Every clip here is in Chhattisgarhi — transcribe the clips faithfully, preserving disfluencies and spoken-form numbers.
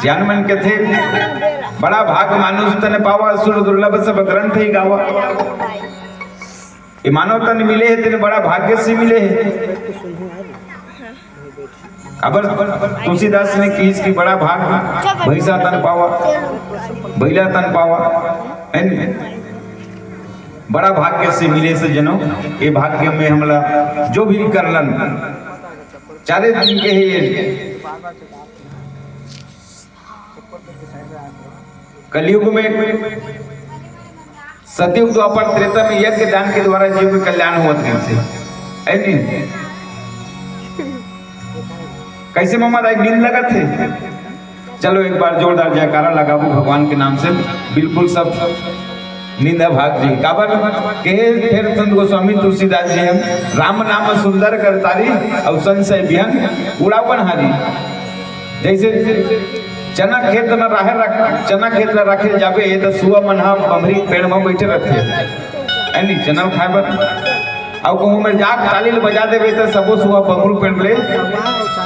ज्ञान मन कथे, बड़ा भाग मानुष तन पावा, सुर दुर्लभ सब ग्रंथ ही गावा। ये मानव तन मिले हे, तेने बड़ा भाग्य से मिले हे। अबर तुलसीदास ने कहिस कि बड़ा भाग भैंसा तन पावा, बैला तन पावा, है नी? बड़ा भाग्य से मिले से जनो, ये भाग्य में हमला जो भी करलन, चारे दिन के ही कलयुग में, सतयुग द्वापर त्रेता में यज्ञ दान के द्वारा जीव के कल्याण होत रहिसे। ऐ दिन कैसे ममा दाई नींद लगत हे? चलो एक बार जोरदार जयकारा लगाबो भगवान के नाम से, बिल्कुल सब निंदा भाग जी। काबर कहे फिर संत गोस्वामी तुलसीदास जी हम, राम नाम सुंदर करतारी और संशय विहंग उड़ावन हारी। जैसे चना खेत में राहे रख, चना खेत में रखे जाबे त सुआ मन हा बमरी पेड़ में बैठे रखे, ऐ नी, चना खाए बर। और कहूँ में जाके ताली ल बजा देबे त सबो सुआ बमरू पेड़ ले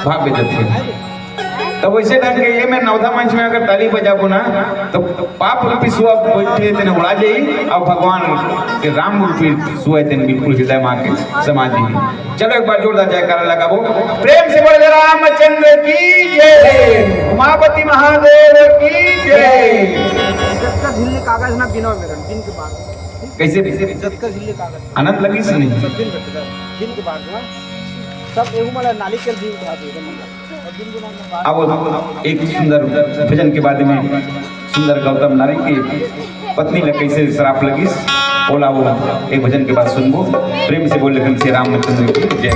भाग जाथे। तो वैसे ढंग के ये में नवधा मंच में अगर ताली बजाबो ना, तो पाप रूपी सुआ बैठे तेने उड़ा जाई और भगवान के राम रूपी सुआ तेने बिल्कुल हृदय में आके समा जाई। चलो एक बार जोरदार जयकारा लगाबो, प्रेम से बोले रामचंद्र की जय, उमापति महादेव की जय। जब तक हिलने कागज ना बिना मेरे दिन के बाद। कैसे? जब तक हिलने कागज। आनंद लगी सुनी। सब दिन बैठे थे, दिन के बाद ना, सब एहू मला नाली के भी उठा दे, एकदम मतलब। अब एक सुंदर भजन के बाद में सुंदर गौतम नारी की पत्नी ल कैसे श्राप लगिस, ओला वो एक भजन के बाद सुनबो। प्रेम से बोले, प्रेम से रामचंद्र की जय।